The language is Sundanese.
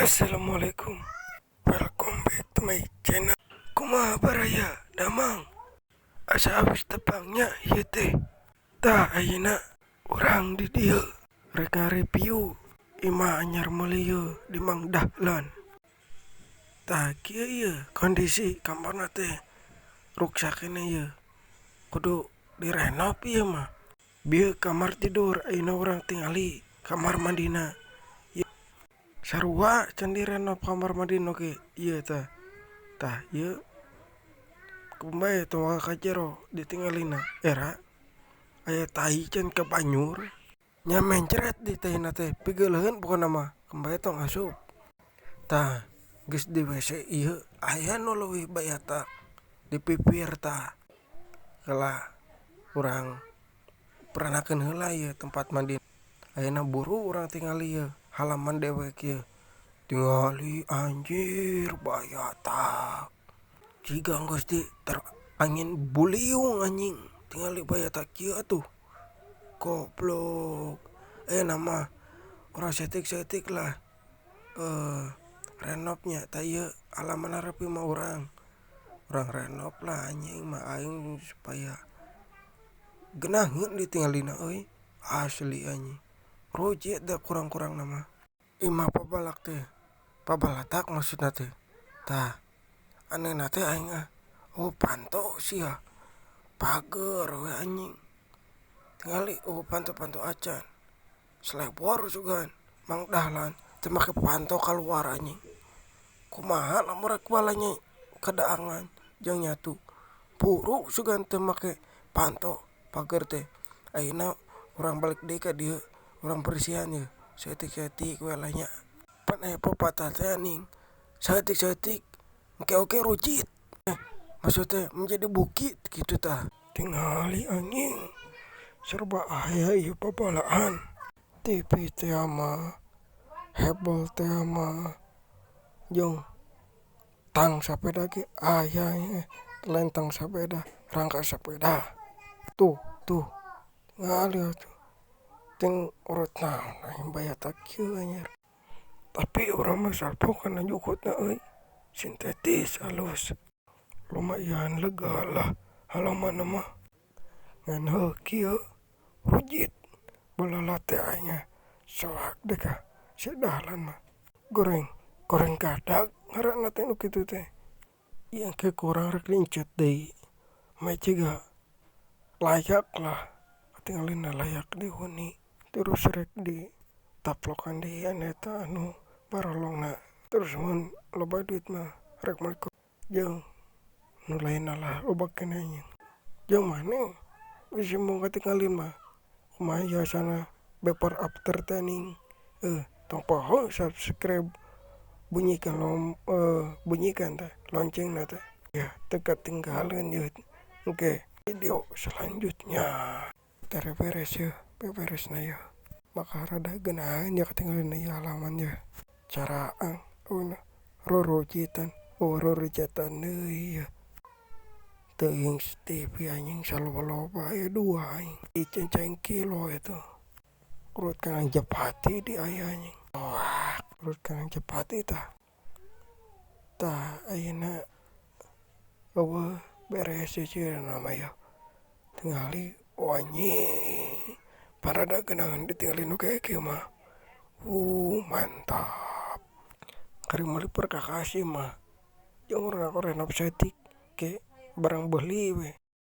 Assalamualaikum. Welcome back to my channel. Kumaha, baraya damang? Asa awis tepangnya ieu teh. Tah, ayeuna urang di dieu rek review imah anyar meuli ieu di Mang Dahlan. Tah, kieu ieu kondisi kamarna teh, ruksak keneh ieu. Kudu direnov ieu mah. Bieu kamar tidur, ayeuna urang tingali kamar mandina. Sarua can direnov kamar mandina oge ieu tah. Tah, ieu keun bae tong waka ka jero ditingalina, era aya tai can kabanyur nya, mencret di taina teh, pigeuleuheun pokona mah, keun bae tong asup. Tah, geus di WC ieu aya nu leuwih bayatak di pipir. Tah, heula urang perandakeun heula ieu tempat mandi. Ayeuna buru urang tingali ieu halaman dewek ieu. Tingali, anjir, bayatak jiga geus di angin buliung, anjing. Tingali, bayatak kieu atuh, goblok. Ayeuna mah urang saeutik-saeutik lah renovnya. Tah, ieu halaman hareup imah urang, urang renov lah, anjing mah aing supaya geunaheun ditingalina euy, asli anjing, rujit da kurang-kurangna mah imah pabalak teh, pabalatak maksudna teh. Tah, anehna teh aing ah, oh, panto sia, pager we, anjing. Tingali, oh, panto-panto acan, selebor sugan Mang Dahlan teu make panto kaluar, anjing. Kumaha lamun rek balanja kadaangan jeung nyatu, buru sugan teu make panto pager teh. Ayeuna urang balik deui ka dieu, urang bersihan ye saeutik-saeutik we lah nya. Pan aya pepatah teh ning, saeutik-saeutik engke oge rujit, maksud teh menjadi bukit kitu. Tah, tingali, anjing, serba aya ieu pabalaan, TV teh mah, hebel teh mah, jeung tang sapeda ge aya, lain tang sapeda, rangka sepeda. Tuh tuh, tingali atuh ting urut naon aing bayatak kieu, anjir. Tapi urang mah salfok kana jukutna euy, sintetis halus, lumayan lega lah halamanna mah. Ngan heuh kieu rujit balala teh, aing soak deh ka si Dahlan mah. Goreng goreng gadag ngaranna teh nu kitu teh. Ieu engke ku urang rek diencet deui meh jiga layak lah katingalina, layak dihuni. Terus rek ditaplokan deui anu eta anu barolongna. Terus mun loba duit mah rek meuli jeung nu lainna lah, loba keneh nya. Jeung maneh bisi embung katingali mah kumaha hiasana before after teh ning. Tong poho subscribe, bunyikan lom bunyikan teh loncengna teh ya, teu katinggaleun ieu engke video selanjutnya. Teu beres yeuh, beberesna yeuh, maka rada geunaheun nya katingalina ieu halaman yeuh, caraang rurujitan, euweuh rurujetan deui yeuh. Teuing TV, anjing, saloba-loba aya dua, anjing, ceng kilo eta. Urut kana japati di aya, anjing, wah, urut kana japati. Tah tah, ayeuna euweuh beres cicirna mah yeuh. Tingali, anjing, parada geunaheun ditingali nu kieu mah. Mantap. Keur meuli perkakas ieu mah jeung urang renov saeutik ke barang beuli we.